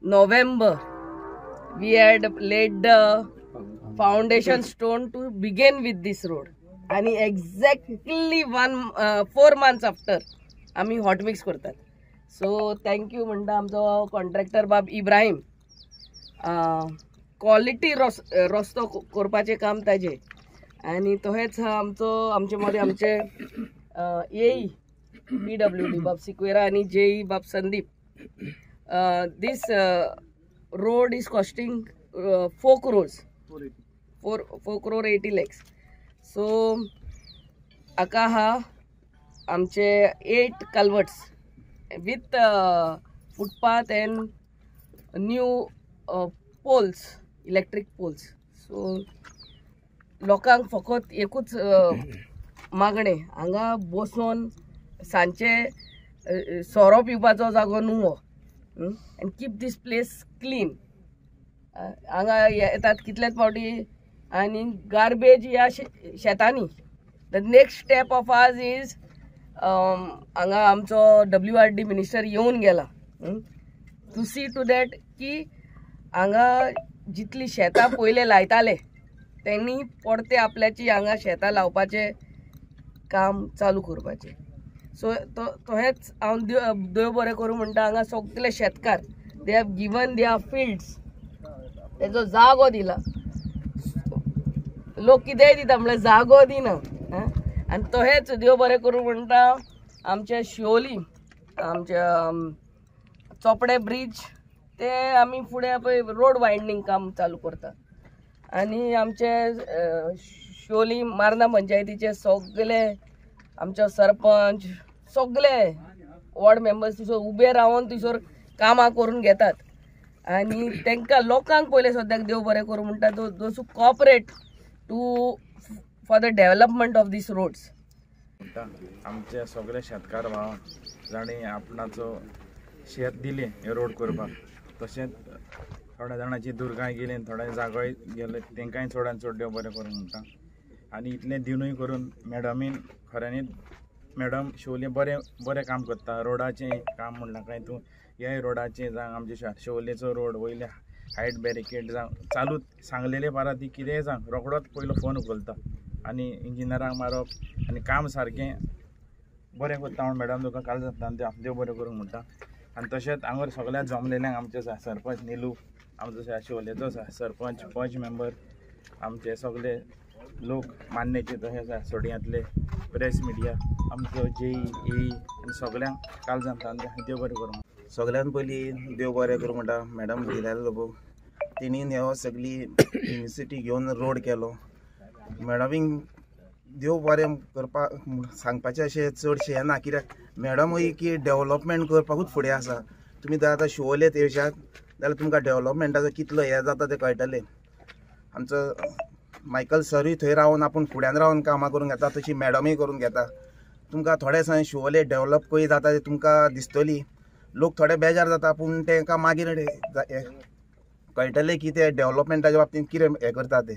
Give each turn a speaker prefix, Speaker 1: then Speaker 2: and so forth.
Speaker 1: November we had laid the foundation stone to begin with this road आणि exactly 4 months after आमी hot mix करतात. So thank you म्हणटा आमचो contractor बाब Ibrahim. Quality रस्तो करपाचें काम ताजें. आनी तहेंच आमचो आमचे मदें आमचे एई पीडब्ल्यूडी बाब सिक्वेरा आनी जेई बाब Sandeep. This road is costing 4 crores, 4 crore 80 lakhs. So हाका हा आमचे eight culverts with footpath and new poles, electric poles. So लोकांक फकत एकूच मागणें, हांगा बसोन सांजचे सोरो पिवपाचो जागो न्हू हो, and keep this place clean. हांगा येतात कितलेच फावटी आनी गार्बेज ह्या शेतांनी. The next step of ours is हांगा आमचो डब्ल्यू आर डी मिनिस्टर येवन गेला टू सी टू that की हांगा जितली शेतां पयले लायताले, तेणी परते आपल्याची हांगा शेतां लावपाचें काम चालू करपाचें. सो तो तहेंच हांव देव बरें करूं म्हणटा, हांगा सगळे शेतकार, they have given their fields, तेजो जागो दिला. लोक कितेंय दिता म्हणल्यार जागो दिना. आनी तहेंच देव बरें करूं म्हणटा, आमचे शिवोली, आमच्या चोपडे ब्रीज, ते आमी फुडें पळय रोड वायडनींग काम चालू करता. आनी आमचे शिवोली मार्ना पंचायतीचे सगळे आमचे सरपंच, सगळे वॉर्ड मेंबर्स थंयसर उबे रावन थंयसर कामां करून घेतात. आनी तांकां लोकांक पयलें सद्याक देव बरें करूं म्हणटा, those who cooperate to for the development of these roads.
Speaker 2: म्हणटा, आमचे सगळे शेतकार भाव जांणी आपणाचो शेत दिलें हे रोड करपाक, तशेंच थोड्या जाणांची दुर्गांय गेली, थोड्या जागोय गेले, तांकांय चडान चड देव बरें करूं म्हणटा. आनी इतलें दिनूय करून मॅडमीन, खऱ्यांनीच मॅडम शिवोले बरें बरें काम करता. रोडाचें काम म्हणलां काय तूं, ह्याय रोडाचें जावं, आमचे शिवोलेचो रोड वयले हायट बॅरिकेड जावं, चालूच सांगलेले पारा ती कितेंय जावं, रोखडोच पयलो फोन उखलता आनी इंजिनियरांक मारप आनी काम सारकें बरें करता म्हूण मॅडम तुका काल जाता देव बरें करूंक म्हणटा. आनी तशेंच हांगा सगळ्या जमलेल्यांक, आमचे सरपंच निलू, आमचो शिवोलेचो सरपंच, पंच मेंबर, आमचे सगळे लोक मान्नेचे, तशेंच सड्यांतले प्रेस मिडिया, आमचो जेई, एई आनी सगळ्यांक काल जाता देव बरें करूं.
Speaker 3: सगळ्यान पयलीं देव बरें करूं म्हणटा मॅडम डिलायला लोबो. तेणीन ह्यो सगळी इनिशिएटीव घेवन रोड केलो. मॅडमींक देव बरें करपाक सांगपाचें अशें चडशें हें ना, कित्याक मॅडमूय की डेवलपमेंट करपाकूच फुडें आसा. तुमी जर आतां शिवोलेत येवशात जाल्यार तुमकां डेवलपमेंटाचो कितलो हें जाता तें कळटलें. आमचो मायकल सरूय थंय रावन आपूण फुड्यान रावन कामां करून घेता, तशी मॅडमूय करून घेता. तुमकां थोडे दिसांनी शिवोले डेवलप खंय जाता तें तुमकां दिसतली. लोक थोडे बेजार जाता, पूण तांकां मागीर कळटलें की ते डेवलपमेंटाच्या बाबतींत कितें हें करता ते.